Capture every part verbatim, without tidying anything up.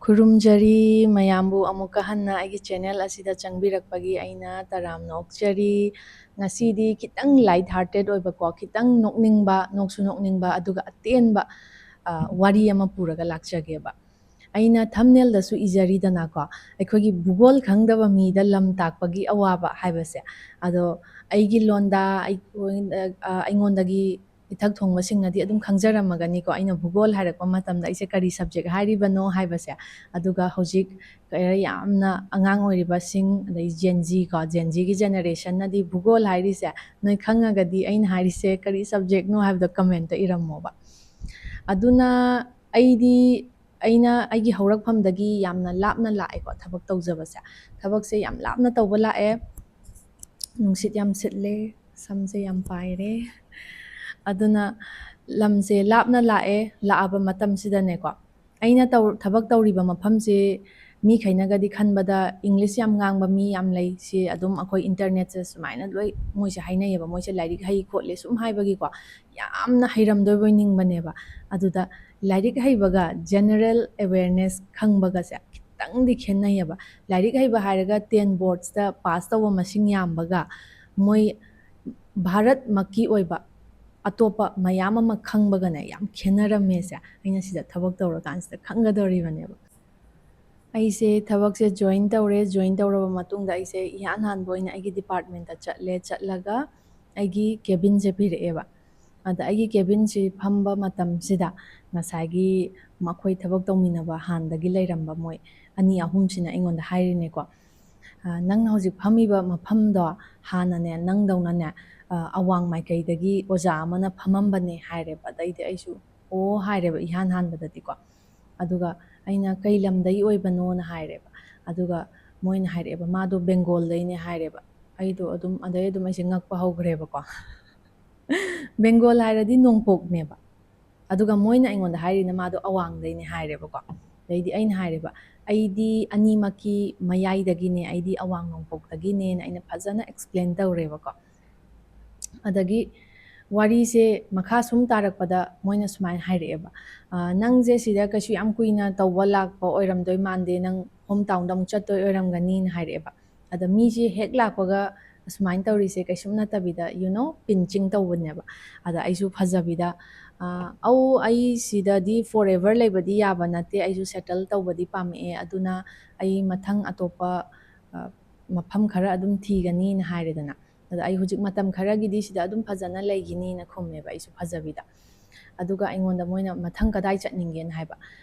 ꯈꯨꯔꯨꯝꯖꯔꯤ ꯃꯌꯥꯝꯕꯨ ꯑꯃꯨꯛꯀ ꯍꯟꯅ ꯑꯩꯒꯤ channel ꯑꯁꯤꯗ ꯆꯪꯕꯤꯔꯛꯄꯒꯤ ꯑꯩꯅ ꯇꯔꯥꯝꯅ ꯑꯣꯛꯆꯔꯤ꯫ ꯉꯁꯤꯗꯤ ꯈꯤꯇꯪ light hearted ꯑꯣꯏꯕꯀꯣ, ꯈꯤꯇꯪ ꯅꯣꯛꯅꯤꯡꯕ, ꯅꯣꯛꯁꯨ ꯅꯣꯛꯅꯤꯡꯕ, ꯑꯗꯨꯒ ꯑꯇꯦꯟꯕ, ꯑ, ꯋꯥꯔꯤ ꯑꯃ ꯄꯨꯔꯒ ꯂꯥꯛꯆꯒꯦꯕ꯫ ꯑꯩꯅ thumbnailꯗꯁꯨ ꯏꯖꯔꯤꯗꯅꯀꯣ, ꯑꯩꯈꯣꯏꯒꯤ ꯚꯨꯒꯣꯜ ꯈꯪꯗꯕ ꯃꯤꯗ ꯂꯝ ꯇꯥꯛꯄꯒꯤ ꯑꯋꯥꯕ ꯍꯥꯏꯕꯁꯦ꯫ ꯑꯗꯣ ꯑꯩꯒꯤ ꯂꯣꯟꯗ ꯑꯩ-, ꯑ, ꯑꯩꯉꯣꯟꯗꯒꯤ ꯏꯊꯛ ꯊꯣꯡꯕꯁꯤꯡꯅꯗꯤ ꯑꯗꯨꯝ ꯈꯪꯖꯔꯝꯃꯒꯅꯤꯀꯣ, ꯑꯩꯅ ꯚꯨꯒꯣꯜ ꯍꯥꯏꯔꯛꯄ ꯃꯇꯝꯗ ꯑꯩꯁꯦ ꯀꯔꯤ subject ꯍꯥꯏꯔꯤꯕꯅꯣ ꯍꯥꯏꯕꯁꯦ꯫ ꯑꯗꯨꯒ ꯍꯧꯖꯤꯛ ꯈꯔ ꯌꯥꯝꯅ ꯑꯉꯥꯡ ꯑꯣꯏꯔꯤꯕꯁꯤꯡ, ꯑꯗꯩ Gen Z ꯀꯣ, Gen Zꯒꯤ generationꯅꯗꯤ ꯚꯨꯒꯣꯜ ꯍꯥꯏꯔꯤꯁꯦ ꯅꯣꯏ ꯈꯪꯉꯒꯗꯤ ꯑꯩꯅ ꯍꯥꯏꯔꯤꯁꯦ ꯀꯔꯤ subjectꯅꯣ ꯍꯥꯏꯕꯗꯣ commentꯇ ꯏꯔꯝꯃꯣꯕ꯫ ꯑꯗꯨꯅ ꯑꯩꯗꯤ, ꯑꯩꯅ ꯑꯩꯒꯤ ꯍꯧꯔꯛꯐꯝꯗꯒꯤ ꯌꯥꯝꯅ ꯂꯥꯞꯅ ꯂꯥꯛꯑꯦꯀꯣ ꯊꯕꯛ ꯇꯧꯖꯕꯁꯦ꯫ ꯊꯕꯛꯁꯦ ꯌꯥꯝ ꯂꯥꯞꯅ ꯇꯧꯕ ꯂꯥꯛꯑꯦ꯫ ꯅꯨꯡꯁꯤꯠ ꯌꯥꯝ ꯁꯤꯠꯂꯦ, ꯁꯝꯁꯦ ꯌꯥꯝ ꯄꯥꯏꯔꯦ꯫ ꯑꯗꯨꯅ ꯂꯝꯁꯦ ꯂꯥꯞꯅ ꯂꯥꯛꯑꯦ, ꯂꯥꯛꯑꯕ ꯃꯇꯝꯁꯤꯗꯅꯦꯀꯣ, ꯑꯩꯅ ꯇꯧ-, ꯊꯕꯛ ꯇꯧꯔꯤꯕ ꯃꯐꯝꯁꯦ ꯃꯤꯈꯩꯅꯒꯗꯤ ꯈꯟꯕꯗ English ꯌꯥꯝ ꯉꯥꯡꯕ ꯃꯤ ꯌꯥꯝ ꯂꯩ, ꯁꯤ ꯑꯗꯨꯝ ꯑꯩꯈꯣꯏ internetꯁꯦ ꯁꯨꯃꯥꯏꯅ ꯂꯣꯏ ꯃꯣꯏꯁꯦ ꯍꯥꯏꯅꯩꯌꯦꯕ, ꯃꯣꯏꯁꯦ ꯂꯥꯏꯔꯤꯛ ꯍꯩ ꯈꯣꯠꯂꯦ ꯁꯨꯝ ꯍꯥꯏꯕꯒꯤꯀꯣ, ꯌꯥꯝꯅ ꯍꯩꯔꯝꯗꯣꯏꯕꯣꯏ ꯅꯤꯡꯕꯅꯦꯕ꯫ ꯑꯗꯨꯗ ꯂꯥꯏꯔꯤꯛ ꯍꯩꯕꯒ general awareness ꯈꯪꯕꯒꯁꯦ ꯈꯤꯇꯪꯗꯤ ꯈꯦꯠꯅꯩꯌꯦꯕ꯫ ꯂꯥꯏꯔꯤꯛ ꯍꯩꯕ ꯍꯥꯏꯔꯒ ten boardsꯇ pass ꯇꯧꯕ ꯃꯁꯤꯡ ꯌꯥꯝꯕꯒ ꯃꯣꯏ ꯚꯥꯔꯠꯃꯛꯀꯤ ꯑꯣꯏꯕ ꯑꯇꯣꯞꯄ ꯃꯌꯥꯝ ꯑꯃ ꯈꯪꯕꯒꯅꯦ ꯌꯥꯝ ꯈꯦꯠꯅꯔꯝꯃꯦꯁꯦ ꯑꯩꯅ ꯁꯤꯗ ꯊꯕꯛ ꯇꯧꯔꯀꯥꯟꯁꯤꯗ ꯈꯪꯒꯗꯧꯔꯤꯕꯅꯦꯕ꯫ ꯑꯩꯁꯦ ꯊꯕꯛꯁꯦ join ꯇꯧꯔꯦ꯫ Join ꯇꯧꯔꯕ ꯃꯇꯨꯡꯗ ꯑꯩꯁꯦ ꯏꯍꯥꯟ ꯍꯥꯟꯕ ꯑꯣꯏꯅ ꯑꯩꯒꯤ departmentꯇ ꯆꯠꯂꯦ꯫ ꯆꯠꯂꯒ ꯑꯩꯒꯤ cabinꯁꯦ ꯄꯤꯔꯛꯑꯦꯕ꯫ ꯑꯗ ꯑꯩꯒꯤ cabinꯁꯤ ꯐꯝꯕ ꯃꯇꯝꯁꯤꯗ ꯉꯁꯥꯏꯒꯤ ꯃꯈꯣꯏ ꯊꯕꯛ ꯇꯧꯃꯤꯟꯅꯕ ꯍꯥꯟꯅꯗꯒꯤ ꯂꯩꯔꯝꯕ ꯃꯣꯏ ꯑꯅꯤ ꯑꯍꯨꯝꯁꯤꯅ ꯑꯩꯉꯣꯟꯗ ꯍꯥꯏꯔꯤꯅꯦꯀꯣ, "ꯑ, ꯅꯪꯅ ꯍꯧꯖꯤꯛ ꯐꯝꯃꯤꯕ ꯃꯐꯝꯗꯣ ꯍꯥꯟꯅꯅꯦ ꯅꯪꯗꯧꯅꯅꯦ, ꯑ, ꯑꯋꯥꯡ ꯃꯥꯏꯀꯩꯗꯒꯤ ꯑꯣꯖꯥ ꯑꯃꯅ ꯐꯝꯃꯝꯕꯅꯦ" ꯍꯥꯏꯔꯦꯕ꯫ ꯑꯗꯩꯗꯤ ꯑꯩꯁꯨ "ꯑꯣ" ꯍꯥꯏꯔꯦꯕ ꯏꯍꯥꯟ ꯍꯥꯟꯕꯗꯗꯤꯀꯣ꯫ ꯑꯗꯨꯒ ꯑꯩꯅ "ꯀꯩ ꯂꯝꯗꯒꯤ ꯑꯣꯏꯕꯅꯣꯅ" ꯍꯥꯏꯔꯦꯕ꯫ ꯑꯗꯨꯒ ꯃꯣꯏꯅ ꯍꯥꯏꯔꯛꯑꯦꯕ, "ꯃꯥꯗꯣ ꯕꯦꯡꯒꯣꯜꯗꯩꯅꯦ" ꯍꯥꯏꯔꯦꯕ꯫ ꯑꯩꯗꯣ ꯑꯗꯨꯝ, ꯑꯗꯩ ꯑꯗꯨꯝ ꯑꯩꯁꯦ ꯉꯛꯄ ꯍꯧꯈ꯭ꯔꯦꯕꯀꯣ꯫ ꯕꯦꯡꯒꯣꯜ ꯍꯥꯏꯔꯗꯤ ꯅꯣꯡꯄꯣꯛꯅꯦꯕ꯫ ꯑꯗꯨꯒ ꯃꯣꯏꯅ ꯑꯩꯉꯣꯟꯗ ꯍꯥꯏꯔꯤꯅ ꯃꯥꯗꯣ ꯑꯋꯥꯡꯗꯩꯅꯦ ꯍꯥꯏꯔꯦꯕꯀꯣ꯫ ꯑꯗꯩꯗꯤ ꯑꯩꯅ ꯍꯥꯏꯔꯦꯕ, "ꯑꯩꯗꯤ ꯑꯅꯤꯃꯛꯀꯤ ꯃꯌꯥꯏꯗꯒꯤꯅꯦ, ꯑꯩꯗꯤ ꯑꯋꯥꯡ ꯅꯣꯡꯄꯣꯛꯇꯒꯤꯅꯦꯅ" ꯑꯩꯅ ꯐꯖꯅ explain ꯇꯧꯔꯦꯕꯀꯣ꯫ ꯑꯗꯒꯤ ꯋꯥꯔꯤꯁꯦ ꯃꯈꯥ ꯁꯨꯝ ꯇꯥꯔꯛꯄꯗ ꯃꯣꯏꯅ ꯁꯨꯃꯥꯏꯅ ꯍꯥꯏꯔꯛꯑꯦꯕ, "ꯑ, ꯅꯪꯁꯦ ꯁꯤꯗ ꯀꯩꯁꯨ ꯌꯥꯝ ꯀꯨꯏꯅ ꯇꯧꯕ ꯂꯥꯛꯄ ꯑꯣꯏꯔꯝꯗꯣꯏ ꯃꯥꯟꯗꯦ, ꯅꯪ ꯍꯣꯝ ꯇꯥꯎꯟꯗ ꯑꯃꯨꯛ ꯆꯠꯇꯣꯏ ꯑꯣꯏꯔꯝꯒꯅꯤꯅ" ꯍꯥꯏꯔꯛꯑꯦꯕ꯫ ꯑꯗ ꯃꯤꯁꯦ ꯍꯦꯛ ꯂꯥꯛꯄꯒ ꯑꯁꯨꯃꯥꯏꯅ ꯇꯧꯔꯤꯁꯦ ꯀꯩꯁꯨꯝ ꯅꯠꯇꯕꯤꯗ, you know, ꯄꯤꯟꯆꯤꯡ ꯇꯧꯕꯅꯦꯕ꯫ ꯑꯗ ꯑꯩꯁꯨ ꯐꯖꯕꯤꯗ, "ꯑ, ꯑꯧ, ꯑꯩ ꯁꯤꯗꯗꯤ ꯐꯣꯔ ꯑꯦꯚꯔ ꯂꯩꯕꯗꯤ ꯌꯥꯕ ꯅꯠꯇꯦ, ꯑꯩꯁꯨ ꯁꯦꯇꯜ ꯇꯧꯕꯗꯤ ꯄꯥꯝꯃꯛꯑꯦ, ꯑꯗꯨꯅ ꯑꯩ ꯃꯊꯪ ꯑꯇꯣꯞꯄ, ꯑ, ꯃꯐꯝ ꯈꯔ ꯑꯗꯨꯝ ꯊꯤꯒꯅꯤꯅ" ꯍꯥꯏꯔꯦꯗꯅ꯫ "ꯑꯗ ꯑꯩ ꯍꯧꯖꯤꯛ ꯃꯇꯝ ꯈꯔꯒꯤꯗꯤ ꯁꯤꯗ ꯑꯗꯨꯝ ꯐꯖꯅ ꯂꯩꯈꯤꯅꯤꯅ" ꯈꯨꯝꯃꯦꯕ ꯑꯩꯁꯨ ꯐꯖꯕꯤꯗ꯫ ꯑꯗꯨꯒ ꯑꯩꯉꯣꯟꯗ ꯃꯣꯏꯅ "ꯃꯊꯪ ꯀꯗꯥꯏ ꯆꯠꯅꯤꯡꯒꯦꯅ" ꯍꯥꯏꯕ꯫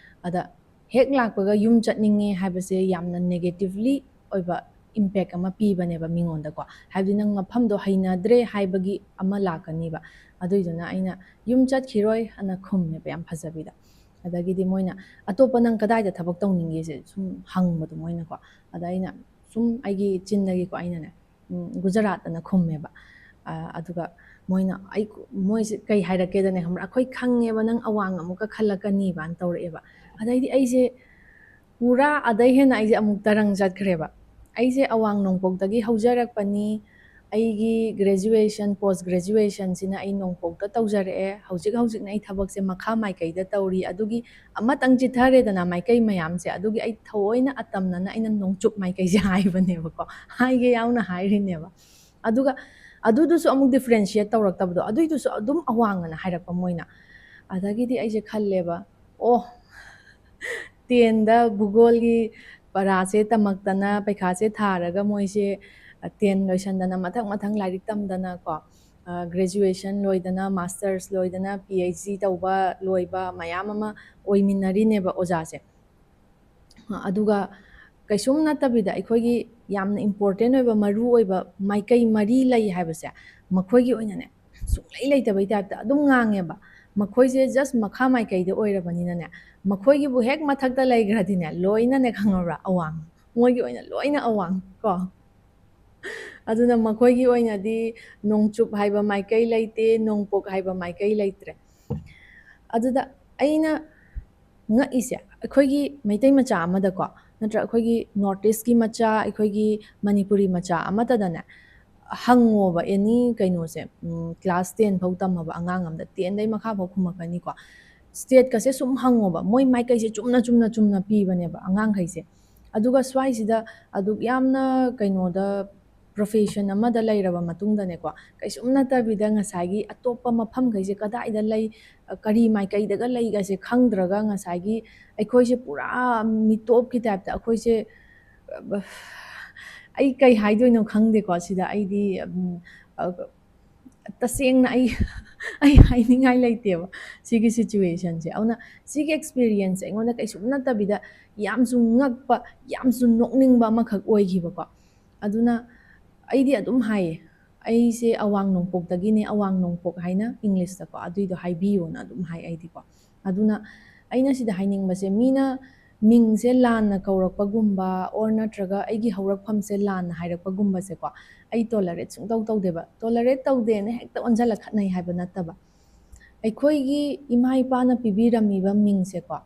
ꯑꯗ ꯍꯦꯛ ꯂꯥꯛꯄꯒ "ꯌꯨꯝ ꯆꯠꯅꯤꯡꯉꯦ" ꯍꯥꯏꯕꯁꯦ ꯌꯥꯝꯅ ꯅꯦꯒꯦꯇꯤꯚꯂꯤ ꯑꯣꯏꯕ ꯏꯝꯄꯦꯛ ꯑꯃ ꯄꯤꯕꯅꯦꯕ ꯃꯤꯉꯣꯟꯗꯀꯣ꯫ ꯍꯥꯏꯕꯗꯤ ꯅꯪ ꯃꯐꯝꯗꯣ ꯍꯩꯅꯗ꯭ꯔꯦ ꯍꯥꯏꯕꯒꯤ ꯑꯃ ꯂꯥꯛꯀꯅꯤꯕ꯫ ꯑꯗꯨꯏꯗꯨꯅ ꯑꯩꯅ "ꯌꯨꯝ ꯆꯠꯈꯤꯔꯣꯏ" ꯑꯅ ꯈꯨꯝꯃꯦꯕ ꯌꯥꯝ ꯐꯖꯕꯤꯗ꯫ ꯑꯗꯒꯤꯗꯤ ꯃꯣꯏꯅ "ꯑꯇꯣꯞꯄ ꯅꯪ ꯀꯗꯥꯏꯗ ꯊꯕꯛ ꯇꯧꯅꯤꯡꯒꯦꯁꯦ?" ꯁꯨꯝ ꯍꯪꯕꯗꯣ ꯃꯣꯏꯅꯀꯣ꯫ ꯑꯗ ꯑꯩꯅ ꯁꯨꯝ ꯑꯩꯒꯤ ꯆꯤꯟꯗꯒꯤꯀꯣ ꯑꯩꯅꯅꯦ, "ꯎꯝ, ꯒꯨꯖꯔꯥꯠ" ꯑꯅ ꯈꯨꯝꯃꯦꯕ꯫ ꯑ, ꯑꯗꯨꯒ ꯃꯣꯏꯅ ꯑꯩ, ꯃꯣꯏꯁꯦ ꯀꯩ ꯍꯥꯏꯔꯛꯀꯦꯗꯅꯦ, ꯈꯪꯕ꯭ꯔꯥ? "ꯑꯩꯈꯣꯏ ꯈꯪꯉꯦꯕ ꯅꯪ ꯑꯋꯥꯡ ꯑꯃꯨꯛꯀ ꯈꯜꯂꯛꯀꯅꯤꯕꯅ" ꯇꯧꯔꯛꯑꯦꯕ꯫ ꯑꯗꯩꯗꯤ ꯑꯩꯁꯦ ꯄꯨꯔꯥ ꯑꯗꯩ ꯍꯦꯟꯅ ꯑꯩꯁꯦ ꯑꯃꯨꯛ ꯇꯔꯪ ꯆꯠꯈ꯭ꯔꯦꯕ꯫ ꯑꯩꯁꯦ ꯑꯋꯥꯡ ꯅꯣꯡꯄꯣꯛꯇꯒꯤ ꯍꯧꯖꯔꯛꯄꯅꯤ꯫ ꯑꯩꯒꯤ ꯒ꯭ꯔꯦꯖꯨꯑꯦꯁꯟ, ꯄꯣꯁ ꯒ꯭ꯔꯦꯖꯨꯑꯦꯁꯟꯁꯤꯅ ꯑꯩ ꯅꯣꯡꯄꯣꯛꯇ ꯇꯧꯖꯔꯛꯑꯦ꯫ ꯍꯧꯖꯤꯛ ꯍꯧꯖꯤꯛꯅ ꯑꯩ ꯊꯕꯛꯁꯦ ꯃꯈꯥ ꯃꯥꯏꯀꯩꯗ ꯇꯧꯔꯤ꯫ ꯑꯗꯨꯒꯤ ꯑꯃꯇꯪ ꯆꯤꯊꯔꯦꯗꯅ ꯃꯥꯏꯀꯩ ꯃꯌꯥꯝꯁꯦ, ꯑꯗꯨꯒꯤ ꯑꯩ ꯊꯑꯣꯏꯅ ꯑꯇꯝꯅꯅ ꯑꯩꯅ ꯅꯣꯡꯆꯨꯞ ꯃꯥꯏꯀꯩꯁꯦ ꯍꯥꯏꯕꯅꯦꯕꯀꯣ, ꯍꯥꯏꯒꯦ ꯌꯥꯎꯅ ꯍꯥꯏꯔꯤꯅꯦꯕ꯫ ꯑꯗꯨꯒ ꯑꯗꯨꯗꯨꯁꯨ ꯑꯃꯨꯛ ꯗꯤꯐ꯭ꯔꯦꯟꯁꯤꯌꯦꯠ ꯇꯧꯔꯛꯇꯕꯗꯣ, ꯑꯗꯨꯏꯗꯨꯁꯨ ꯑꯗꯨꯝ ꯑꯋꯥꯡ ꯑꯅ ꯍꯥꯏꯔꯛꯄ ꯃꯣꯏꯅ꯫ ꯑꯗꯒꯤꯗꯤ ꯑꯩꯁꯦ ꯈꯜꯂꯦꯕ, "ꯑꯣ, ꯇꯦꯟꯗ ꯚꯨꯒꯣꯜꯒꯤ ꯄꯔꯥꯁꯦ ꯇꯝꯃꯛꯇꯅ ꯄꯩꯈꯥꯁꯦ ꯊꯥꯔꯒ ꯃꯣꯏꯁꯦ, ꯑ, ꯇꯦꯟ ꯂꯣꯏꯁꯟꯗꯅ ꯃꯊꯪ ꯃꯊꯪ ꯂꯥꯏꯔꯤꯛ ꯇꯝꯗꯅꯀꯣ, ꯑ, ꯒ꯭ꯔꯦꯖꯨꯑꯦꯁꯟ ꯂꯣꯏꯗꯅ, ꯃꯥꯁꯇꯔꯁ ꯂꯣꯏꯗꯅ, ꯄꯤ ꯑꯩꯆ ꯗꯤ ꯇꯧꯕ ꯂꯣꯏꯕ ꯃꯌꯥꯝ ꯑꯃ ꯑꯣꯏꯃꯤꯟꯅꯔꯤꯅꯦꯕ ꯑꯣꯖꯥꯁꯦ꯫ ꯑꯗꯨꯒ ꯀꯩꯁꯨꯝ ꯅꯠꯇꯕꯤꯗ ꯑꯩꯈꯣꯏꯒꯤ ꯌꯥꯝꯅ ꯏꯝꯄꯣꯔꯇꯦꯟ ꯑꯣꯏꯕ, ꯃꯔꯨ ꯑꯣꯏꯕ ꯃꯥꯏꯀꯩ ꯃꯔꯤ ꯂꯩ ꯍꯥꯏꯕꯁꯦ ꯃꯈꯣꯏꯒꯤ ꯑꯣꯏꯅꯅꯦ ꯁꯨꯡꯂꯩ ꯂꯩꯇꯕꯩ ꯇꯥꯏꯞꯇ ꯑꯗꯨꯝ ꯉꯥꯡꯉꯦꯕ꯫ ꯃꯈꯣꯏꯁꯦ ꯖꯁ ꯃꯈꯥ ꯃꯥꯏꯀꯩꯗ ꯑꯣꯏꯔꯕꯅꯤꯅꯅꯦ, ꯃꯈꯣꯏꯒꯤꯕꯨ ꯍꯦꯛ ꯃꯊꯛꯇ ꯂꯩꯈ꯭ꯔꯗꯤꯅꯦ, ꯂꯣꯏꯅꯅꯦ, ꯈꯪꯉꯕ꯭ꯔꯥ, ꯑꯋꯥꯡ꯫ ꯃꯣꯏꯒꯤ ꯑꯣꯏꯅ ꯂꯣꯏꯅ ꯑꯋꯥꯡ ꯀꯣ꯫ ꯑꯗꯨꯅ ꯃꯈꯣꯏꯒꯤ ꯑꯣꯏꯅꯗꯤ ꯅꯣꯡꯆꯨꯞ ꯍꯥꯏꯕ ꯃꯥꯏꯀꯩ ꯂꯩꯇꯦ, ꯅꯣꯡꯄꯣꯛ ꯍꯥꯏꯕ ꯃꯥꯏꯀꯩ ꯂꯩꯇ꯭ꯔꯦ꯫ ꯑꯗꯨꯗ ꯑꯩꯅ ꯉꯛꯏꯁꯦ, ꯑꯩꯈꯣꯏꯒꯤ ꯃꯩꯇꯩ ꯃꯆꯥ ꯑꯃꯗꯀꯣ, ꯅꯠꯇ꯭ꯔ ꯑꯩꯈꯣꯏꯒꯤ ꯅꯣꯔꯠ ꯏꯁꯀꯤ ꯃꯆꯥ, ꯑꯩꯈꯣꯏꯒꯤ ꯃꯅꯤꯄꯨꯔꯤ ꯃꯆꯥ ꯑꯃꯠꯇꯗꯅꯦ, ꯍꯪꯉꯣꯕ ꯑꯦꯅꯤ ꯀꯩꯅꯣꯁꯦ, ꯀ꯭ꯂꯥꯁ ꯇꯦꯟ ꯐꯥꯎ ꯇꯝꯃꯕ ꯑꯉꯥꯡ ꯑꯝꯗ, ꯇꯦꯟꯗꯩ ꯃꯈꯥ ꯐꯥꯎ ꯈꯨꯝꯃꯛꯀꯅꯤꯀꯣ, ꯁ꯭ꯇꯦꯠꯀꯁꯦ ꯁꯨꯝ ꯍꯪꯉꯣꯕ, ꯃꯣꯏ ꯃꯥꯏꯀꯩꯁꯦ ꯆꯨꯝꯅ ꯆꯨꯝꯅ ꯆꯨꯝꯅ ꯄꯤꯕꯅꯦꯕ ꯑꯉꯥꯡꯈꯩꯁꯦ꯫ ꯑꯗꯨꯒ ꯁ꯭ꯋꯥꯏꯁꯤꯗ ꯑꯗꯨꯛ ꯌꯥꯝꯅ ꯀꯩꯅꯣꯗ ꯄ꯭ꯔꯣꯐꯦꯁꯟ ꯑꯃꯗ ꯂꯩꯔꯕ ꯃꯇꯨꯡꯗꯅꯦꯀꯣ, ꯀꯩꯁꯨꯝ ꯅꯠꯇꯕꯤꯗ ꯉꯁꯥꯏꯒꯤ ꯑꯇꯣꯞꯄ ꯃꯐꯝꯈꯩꯁꯦ ꯀꯗꯥꯏꯗ ꯂꯩ, ꯀꯔꯤ ꯃꯥꯏꯀꯩꯗꯒ ꯂꯩꯒꯁꯦ ꯈꯪꯗ꯭ꯔꯒ ꯉꯁꯥꯏꯒꯤ ꯑꯩꯈꯣꯏꯁꯦ ꯄꯨꯔꯥ ꯃꯤꯇꯣꯞꯀꯤ ꯇꯥꯏꯞꯇ ꯑꯩꯈꯣꯏꯁꯦ, ꯑꯩ ꯀꯩ ꯍꯥꯏꯗꯣꯏꯅꯣ ꯈꯪꯗꯦꯀꯣ ꯁꯤꯗ꯫ ꯑꯩꯗꯤ ꯇꯁꯦꯡꯅ ꯑꯩ ꯑꯩ ꯍꯥꯏꯅꯤꯡꯉꯥꯏ ꯂꯩꯇꯦꯕ ꯁꯤꯒꯤ ꯁꯤꯆꯨꯋꯦꯁꯟꯁꯦ꯫ ꯑꯗꯨꯅ ꯁꯤꯒꯤ ꯑꯦꯛꯁꯄꯤꯔꯤꯌꯦꯟꯁꯁꯦ ꯑꯩꯉꯣꯟꯗ ꯀꯩꯁꯨꯝ ꯅꯠꯇꯕꯤꯗ ꯌꯥꯝꯁꯨ ꯉꯛꯄ, ꯌꯥꯝꯁꯨ ꯅꯣꯛꯅꯤꯡꯕ ꯑꯃꯈꯛ ꯑꯣꯏꯈꯤꯕꯀꯣ꯫ ꯑꯗꯨꯅ ꯑꯩꯗꯤ ꯑꯗꯨꯝ ꯍꯥꯏꯌꯦ, "ꯑꯩꯁꯦ ꯑꯋꯥꯡ ꯅꯣꯡꯄꯣꯛꯇꯒꯤꯅꯦ, ꯑꯋꯥꯡ ꯅꯣꯡꯄꯣꯛ ꯍꯥꯏꯅ ꯏꯪꯂꯤꯁꯇꯀꯣ, ꯑꯗꯨꯏꯗꯣ ꯍꯥꯏꯕꯤꯌꯣꯅ" ꯑꯗꯨꯝ ꯍꯥꯏ ꯑꯩꯗꯤꯀꯣ꯫ ꯑꯗꯨꯅ ꯑꯩꯅ ꯁꯤꯗ ꯍꯥꯏꯅꯤꯡꯕꯁꯦ, ꯃꯤꯅ ꯃꯤꯡꯁꯦ ꯂꯥꯟꯅ ꯀꯧꯔꯛꯄꯒꯨꯝꯕ, ꯑꯣꯔ ꯅꯠꯇ꯭ꯔꯒ ꯑꯩꯒꯤ ꯍꯧꯔꯛꯐꯝꯁꯦ ꯂꯥꯟꯅ ꯍꯥꯏꯔꯛꯄꯒꯨꯝꯕꯁꯦꯀꯣ, ꯑꯩ ꯇꯣꯂꯔꯦꯠ ꯁꯨꯡꯇꯧ ꯇꯧꯗꯦꯕ꯫ ꯇꯣꯂꯔꯦꯠ ꯇꯧꯗꯦꯅ ꯍꯦꯛꯇ ꯑꯣꯟꯁꯤꯜꯂ ꯈꯠꯅꯩ ꯍꯥꯏꯕ ꯅꯠꯇꯕ, ꯑꯩꯈꯣꯏꯒꯤ ꯏꯃꯥ ꯏꯄꯥꯅ ꯄꯤꯕꯤꯔꯝꯃꯤꯕ ꯃꯤꯡꯁꯦꯀꯣ,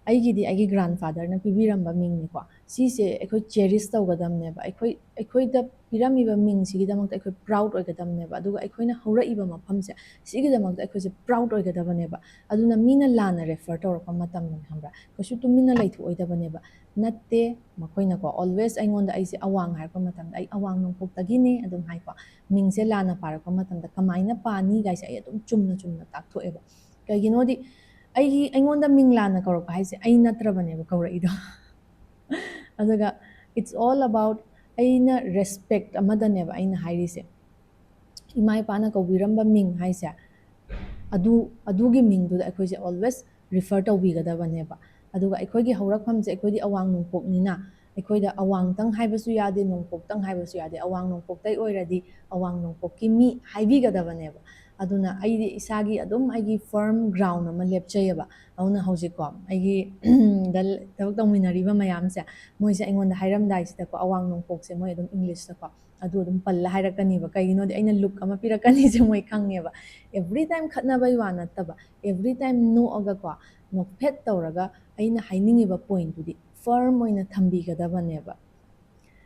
ꯑꯩꯒꯤꯗꯤ ꯑꯩꯒꯤ ꯒ꯭ꯔꯥꯟꯐꯥꯗꯔꯅ ꯄꯤꯕꯤꯔꯝꯕ ꯃꯤꯡꯅꯤꯀꯣ, ꯁꯤꯁꯦ ꯑꯩꯈꯣꯏ ꯆꯦꯔꯤꯁ ꯇꯧꯒꯗꯕꯅꯦꯕ꯫ ꯑꯩꯈꯣꯏ ꯑꯩꯈꯣꯏꯗ ꯄꯤꯔꯝꯃꯤꯕ ꯃꯤꯡꯁꯤꯒꯤꯗꯃꯛꯇ ꯑꯩꯈꯣꯏ ꯄ꯭ꯔꯥꯎꯗ ꯑꯣꯏꯒꯗꯕꯅꯦꯕ꯫ ꯑꯗꯨꯒ ꯑꯩꯈꯣꯏꯅ ꯍꯧꯔꯛꯏꯕ ꯃꯐꯝꯁꯦ, ꯁꯤꯒꯤꯗꯃꯛꯇ ꯑꯩꯈꯣꯏꯁꯦ ꯄ꯭ꯔꯥꯎꯗ ꯑꯣꯏꯒꯗꯕꯅꯦꯕ꯫ ꯑꯗꯨꯅ ꯃꯤꯅ ꯂꯥꯟꯅ ꯔꯦꯐꯔ ꯇꯧꯔꯛꯄ ꯃꯇꯝꯗꯅꯦ, ꯈꯪꯕ꯭ꯔꯥ, ꯀꯩꯁꯨ ꯇꯨꯃꯤꯟꯅ ꯂꯩꯊꯣꯛꯑꯣꯏꯗꯕꯅꯦꯕ꯫ ꯅꯠꯇꯦ, ꯃꯈꯣꯏꯅꯀꯣ ꯑꯣꯜꯋꯦꯁ ꯑꯩꯉꯣꯟꯗ, ꯑꯩꯁꯦ ꯑꯋꯥꯡ ꯍꯥꯏꯔꯛꯄ ꯃꯇꯝꯗ, "ꯑꯩ ꯑꯋꯥꯡ ꯅꯣꯡꯄꯣꯛꯇꯒꯤꯅꯦ" ꯑꯗꯨꯝ ꯍꯥꯏꯀꯣ꯫ ꯃꯤꯡꯁꯦ ꯂꯥꯟꯅ ꯄꯥꯔꯛꯄ ꯃꯇꯝꯗ ꯀꯃꯥꯏꯅ ꯄꯥꯅꯤ ꯒꯥꯏꯁꯦ ꯑꯩ ꯑꯗꯨꯝ ꯆꯨꯝꯅ ꯆꯨꯝꯅ ꯇꯥꯛꯊꯣꯛꯑꯦꯕ꯫ ꯀꯩꯒꯤꯅꯣꯗꯤ ꯑꯩꯒꯤ, ꯑꯩꯉꯣꯟꯗ ꯃꯤꯡ ꯂꯥꯟꯅ ꯀꯧꯔꯛꯄ ꯍꯥꯏꯁꯦ ꯑꯩ ꯅꯠꯇ꯭ꯔꯕꯅꯦꯕ ꯀꯧꯔꯛꯏꯗꯣ꯫ ꯑꯗꯨꯒ it's all about ꯑꯩꯅ ꯔꯦꯁꯄꯦꯛ ꯑꯃꯗꯅꯦꯕ ꯑꯩꯅ ꯍꯥꯏꯔꯤꯁꯦ꯫ ꯏꯃꯥ ꯏꯄꯥꯅ ꯀꯧꯕꯤꯔꯝꯕ ꯃꯤꯡ ꯍꯥꯏꯁꯦ, ꯑꯗꯨ, ꯑꯗꯨꯒꯤ ꯃꯤꯡꯗꯨꯗ ꯑꯩꯈꯣꯏꯁꯦ ꯑꯣꯜꯋꯦꯁ ꯔꯤꯐꯔ ꯇꯧꯕꯤꯒꯗꯕꯅꯦꯕ꯫ ꯑꯗꯨꯒ ꯑꯩꯈꯣꯏꯒꯤ ꯍꯧꯔꯛꯐꯝꯁꯦ, ꯑꯩꯈꯣꯏꯗꯤ ꯑꯋꯥꯡ ꯅꯣꯡꯄꯣꯛꯅꯤꯅ, ꯑꯩꯈꯣꯏꯗ ꯑꯋꯥꯡꯇꯪ ꯍꯥꯏꯕꯁꯨ ꯌꯥꯗꯦ, ꯅꯣꯡꯄꯣꯛꯇꯪ ꯍꯥꯏꯕꯁꯨ ꯌꯥꯗꯦ꯫ ꯑꯋꯥꯡ ꯅꯣꯡꯄꯣꯛꯇꯩ ꯑꯣꯏꯔꯗꯤ ꯑꯋꯥꯡ ꯅꯣꯡꯄꯣꯛꯀꯤ ꯃꯤ ꯍꯥꯏꯕꯤꯒꯗꯕꯅꯦꯕ꯫ ꯑꯗꯨꯅ ꯑꯩꯗꯤ ꯏꯁꯥꯒꯤ ꯑꯗꯨꯝ ꯑꯩꯒꯤ ꯐꯔꯝ ꯒ꯭ꯔꯥꯎꯟ ꯑꯃ ꯂꯦꯞꯆꯩꯌꯦꯕ꯫ ꯑꯗꯨꯅ ꯍꯧꯖꯤꯛꯀꯣ, ꯑꯩꯒꯤ ꯗ ꯊꯕꯛ ꯇꯧꯃꯤꯟꯅꯔꯤꯕ ꯃꯌꯥꯝꯁꯦ, ꯃꯣꯏꯁꯦ ꯑꯩꯉꯣꯟꯗ ꯍꯥꯏꯔꯝꯗꯥꯏꯁꯤꯗꯀꯣ, ꯑꯋꯥꯡ ꯅꯣꯡꯄꯣꯛꯁꯦ ꯃꯣꯏ ꯑꯗꯨꯝ ꯏꯪꯂꯤꯁꯇꯀꯣ ꯑꯗꯨ ꯑꯗꯨꯝ ꯄꯜꯂ ꯍꯥꯏꯔꯛꯀꯅꯤꯕ꯫ ꯀꯩꯒꯤꯅꯣꯗꯤ ꯑꯩꯅ ꯂꯨꯛ ꯑꯃ ꯄꯤꯔꯛꯀꯅꯤꯁꯦ ꯃꯣꯏ ꯈꯪꯉꯦꯕ꯫ ꯑꯦꯕ꯭ꯔꯤ ꯇꯥꯏꯝ ꯈꯠꯅꯕꯩ ꯋꯥ ꯅꯠꯇꯕ, ꯑꯦꯕ꯭ꯔꯤ ꯇꯥꯏꯝ ꯅꯣꯛꯑꯒꯀꯣ, ꯅꯣꯛꯐꯦꯠ ꯇꯧꯔꯒ ꯑꯩꯅ ꯍꯥꯏꯅꯤꯡꯉꯤꯕ ꯄꯣꯏꯟꯠꯇꯨꯗꯤ ꯐꯔꯝ ꯑꯣꯏꯅ ꯊꯝꯕꯤꯒꯗꯕꯅꯦꯕ꯫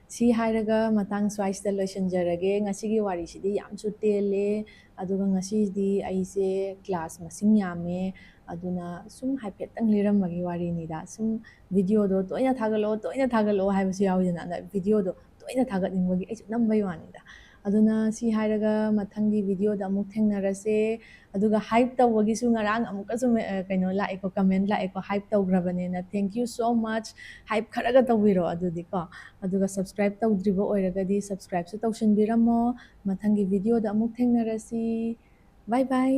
ꯁꯤ ꯍꯥꯏꯔꯒ ꯃꯇꯥꯡ ꯁ꯭ꯋꯥꯏꯁꯤꯗ ꯂꯣꯏꯁꯤꯟꯖꯔꯒꯦ꯫ ꯉꯁꯤꯒꯤ ꯋꯥꯔꯤꯁꯤꯗꯤ ꯌꯥꯝꯁꯨ ꯇꯦꯜꯂꯦ, ꯑꯗꯨꯒ ꯉꯁꯤꯗꯤ ꯑꯩꯁꯦ ꯀ꯭ꯂꯥꯁ ꯃꯁꯤꯡ ꯌꯥꯝꯃꯦ, ꯑꯗꯨꯅ ꯁꯨꯝ ꯍꯥꯏꯐꯦꯠꯇꯪ ꯂꯤꯔꯝꯕꯒꯤ ꯋꯥꯔꯤꯅꯤꯗ꯫ ꯁꯨꯝ ꯚꯤꯗꯤꯑꯣꯗꯣ ꯇꯣꯏꯅ ꯊꯥꯒꯠꯂꯛꯑꯣ, ꯇꯣꯏꯅ ꯊꯥꯒꯠꯂꯛꯑꯣ ꯍꯥꯏꯕꯁꯨ ꯌꯥꯎꯋꯤꯗꯅ, ꯑꯗ ꯚꯤꯗꯤꯑꯣꯗꯣ ꯇꯣꯏꯅ ꯊꯥꯒꯠꯅꯤꯡꯕꯒꯤ ꯑꯩꯁꯨ ꯅꯝꯕꯩ ꯋꯥꯅꯤꯗ꯫ ꯑꯗꯨꯅ ꯁꯤ ꯍꯥꯏꯔꯒ ꯃꯊꯪꯒꯤ ꯚꯤꯗꯤꯑꯣꯗ ꯑꯃꯨꯛ ꯊꯦꯡꯅꯔꯁꯦ꯫ ꯑꯗꯨꯒ ꯍꯥꯏꯞ ꯇꯧꯕꯒꯤꯁꯨ ꯉꯔꯥꯡ ꯑꯃꯨꯛꯀꯁꯨ ꯃꯦ-, ꯑ, ꯀꯩꯅꯣ ꯂꯥꯛꯑꯦꯀꯣ, ꯀꯃꯦꯟ ꯂꯥꯛꯑꯦꯀꯣ, ꯍꯥꯏꯞ ꯇꯧꯈ꯭ꯔꯕꯅꯦꯅ꯫ Thank you so much꯫ ꯍꯥꯏꯞ ꯈꯔꯒ ꯇꯧꯕꯤꯔꯣ ꯑꯗꯨꯗꯤꯀꯣ꯫ ꯑꯗꯨꯒ ꯁꯕꯁꯀ꯭ꯔꯥꯏꯕ ꯇꯧꯗ꯭ꯔꯤꯕ ꯑꯣꯏꯔꯒꯗꯤ ꯁꯕꯁꯀ꯭ꯔꯥꯏꯕꯁꯨ ꯇꯧꯁꯤꯟꯕꯤꯔꯝꯃꯣ꯫ ꯃꯊꯪꯒꯤ ꯚꯤꯗꯤꯑꯣꯗ ꯑꯃꯨꯛ ꯊꯦꯡꯅꯔꯁꯤ꯫ ꯕꯥꯏ ꯕꯥꯏ꯫